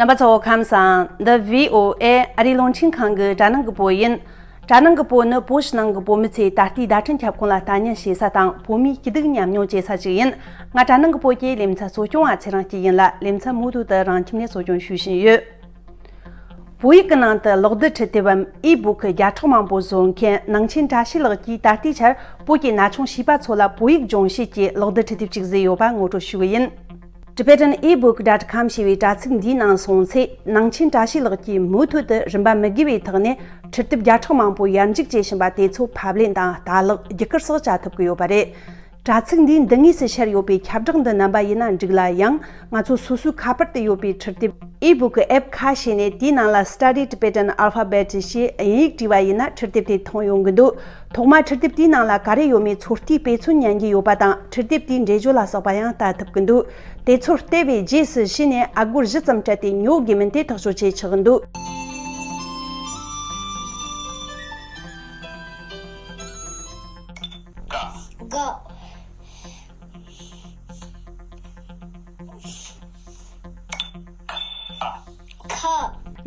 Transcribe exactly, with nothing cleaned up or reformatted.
རྣམ་པ་ཚོ་ཁམས་བཟང་། འདི་བྷི་ཨོ་ཨེ་ཨ་རིའི་རླུང་འཕྲིན་ཁང་གི་དྲ་ནང་གི་བོད་ཡིན། དྲ་ནང་གི་བོད་ནི་བོད་ཕྱི་ནང་གི་བོད་མི་ཚོས་ད་ལྟའི་བརྡ་འཕྲིན་ཁྱབ་ཁོངས་ལ་ལྟ་ཉན་བྱེད་ས་དང་བོད་མིའི་སྐྱིད་སྡུག་མཉམ་མྱོང་བྱེད་ས་ཞིག་ཡིན། ང་དྲ་ནང་གི་བོད་ཀྱི་ལེ་ཚན་གཙོ་སྐྱོང་བ་ཚེ་རིང་སྐྱིད་ཡིན་ལ། ལེ་ཚན་མུ་མཐུད་དུ་རང་ཁྱིམ་ནས་གཙོ་སྐྱོང་ཞུ་བཞིན་ཡོད། བོད་ཡིག་གི་ནང་དུ་ཀློག་བསྡུར་འཕྲུལ་དེབ་བམ་ཨི་བུག་བརྒྱ་ཕྲག་མང་པོ་བཟོ་མཁན་ནང་ཆེན་བཀྲ་ཤིས་ལགས་ཀྱིས་ད་ལྟའི་ཆར་བོད་ཀྱི་ན་ཆུང་བྱིས་པ་ཚོ་ལ་བོད་ཡིག་སྦྱོང་བྱེད་ཀྱི་ཀློག་བསྡུར་འཕྲུལ་དེབ་ཅིག་བཟོས་ཡོད་པ་ངོ་སྤྲོད་ཞུ་གི་ཡིན། Tibetan ebook dot com ཞེས་པའི་དྲ་ཚིགས་འདིའི་ནང་སོང་ཚེ་ནང་ཆེན་བཀྲ་ཤིས་ལགས་ཀྱིས་མུ་མཐུད་དུ་རིན་པ་མི་དགོས་པའི་ཐོག་ནས་འཕྲུལ་དེབ་བརྒྱ་ཕྲག་མང་པོ་ཡར་འཇུག་བྱེད་བཞིན་པ་དེ་ཚོ་ཕབ་ལེན་དང་ལྟ་ཀློག་བརྒྱུད་སྐུར་སོགས་བྱ་ཐུབ་ཀྱི་ཡོད་པ་རེད། དྲ་ཚིགས་འདིའི་མདུན་ངོས་སུ་ཤར་ཡོད་པའི་ཁྱབ་བསྒྲགས་འདི་རྣམ་པ་ཡིན་ན་འགྲིག་ལ། ཡང་ང་ཚོ་སོ་སོའི་ཁ་པར་དུ་ཡོད་པའི་འཕྲུལ་དེབ་ebook app ཁ་ཕྱེ་ནས་དེའི་ནང་ལ་Study Tibetan Alphabet ཞེས་དབྱིན་ཡིག་བྲིས་པ་ཡིན་ན་འཕྲུལ་དེབ་དེ་མཐོང་ཡོང་གི་འདུག་ཐོག་མར་འཕྲུལ་དེབ་དེའི་ནང་ལ་ག་རེ་ཡོད་མེད་ཚོད་ལྟའི་དཔེ་མཚོན་ཉན་རྒྱུ་ཡོད་པ་དང་། འཕྲུལ་དེབ་དེའི་འགྲེལ་བརྗོད་ལ་སོགས་པ་ཡང་ལྟ་ཐུབ་ཀྱི་འདུག་དེ་ཚོ་བལྟས་པའི་རྗེས་སུ་གཞི་ནས་ཨ་སྒོར་བཞི་ཙམ་སྤྲད་དེ་ཉོ་དགོས་མིན་དེ་ཐག་གཅོད་བྱེད་ཆོག་གི་འདུག་ཀ། ག།